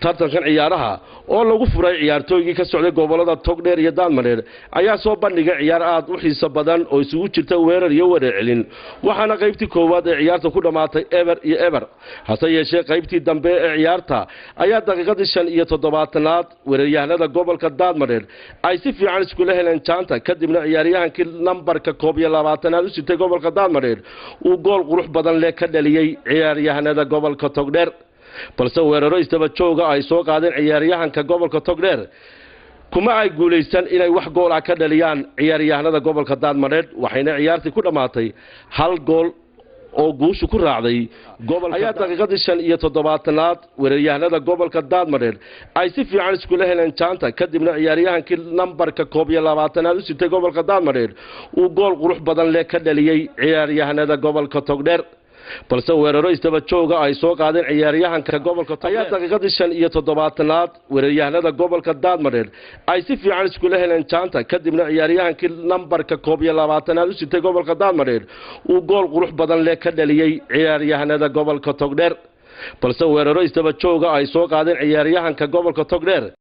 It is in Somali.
Tartankan ciyaaraha oo lagu furay ciyaartooygii ka socday gobolada Togdheer iyo Daadmareer ayaa soo bandhigay ciyaar aad u xiiso badan oo isugu jirta weerar iyo weerar celin, waxaana qaybtii koowaad ee ciyaarta ku dhammaatay 0-0. Hase yeeshee qaybtii dambe ee ciyaarta ayaa daqiiqadii 75aad weeraryahanada gobolka Daadmareer ay si fiican iskula heleen jaanta, kadibna ciyaaryahankii nambarka 21aad u sitay gobolka Daadmareer uu gool qurux badan leh ka dhaliyey ciyaaryahanada gobolka Togdheer. Balse weeraro isdaba jooga ay soo qaadeen ciyaaryahanka gobolka Togdheer kuma ay guulaysan inay wax gool ah ka dhaliyaan ciyaaryahanada gobolka Daadmadheedh, waxayna ciyaartii ku dhammaatay 1 gool oo guushu ku raacday ayaa daqiiqadii 75aad weeraryahanada gobolka Daadmadheedh ay si fiican iskula heleen jaanta, kadibna ciyaaryahankii nambarka 21aad u sitay gobolka Daadmadheedh uu gool qurux badan leh ka dhaliyey ciyaaryahanada gobolka Togdheer. Balse weeraro isdaba jooga ay soo qaadeen ciyaaryahanka gobolka ayaa daqiiqadii 75aad weeraryahanada gobolka Daadmareer ay si fiican iskula heleen jaanta, kadibna ciyaaryahankii nambarka 21aad u sitay gobolka Daadmareer uu gool qurux badan leh ka dhaliyey ciyaaryahanada gobolka Togdheer. Balse weeraro isdaba jooga ay soo qaadeen ciyaaryahanka gobolka Togdheer.